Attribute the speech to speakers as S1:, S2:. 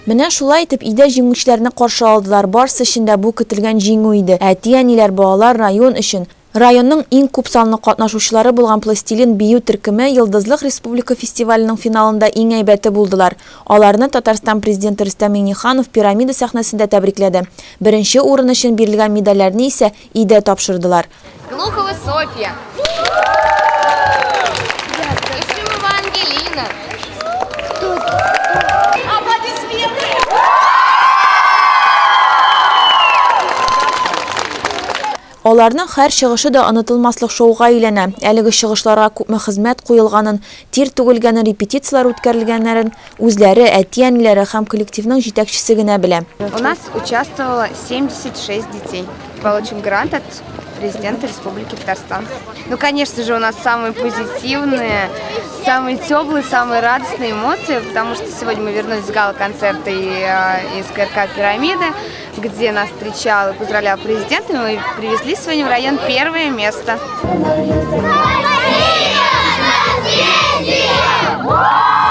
S1: Менә шулай итеп өйдә җиңүчеләрне каршы алдылар. Барсы өчен дә бу көтелгән җиңү иде. Әти-әниләр, балалар район өчен. Районның иң күп санлы катнашучылары булган Пластилин бию төркеме Йолдызлык республика фестиваленең финалында иң әйбәте булдылар. Аларны Татарстан Президенты Рөстәм Миңнеханов Пирамида сәхнәсендә тәбрикләде. Беренче урын өчен бирелгән медальләрне исә өйдә тапшырдылар.
S2: Глухова Софья. Ефремова Ангелина.
S3: Аплодисменты!
S1: Аларның һәр чыгышы да онытылмаслык шоуга әйләнә. Әлеге чыгышларга күпме хезмәт куелганын, тир түгелгәнен, репетицияләр үткәрелгәннәрен үзләре, әти-әниләре һәм коллективның җитәкчесе генә белә.
S2: У нас участвовало 76 детей. Получим грант от президента Республики Татарстан. Ну, конечно же, у нас самые позитивные, самые теплые, самые радостные эмоции, потому что сегодня мы вернулись с гала-концерта из КРК «Пирамиды», где нас встречал и поздравлял президент, и мы привезли сегодня в район первое место.
S3: Россия!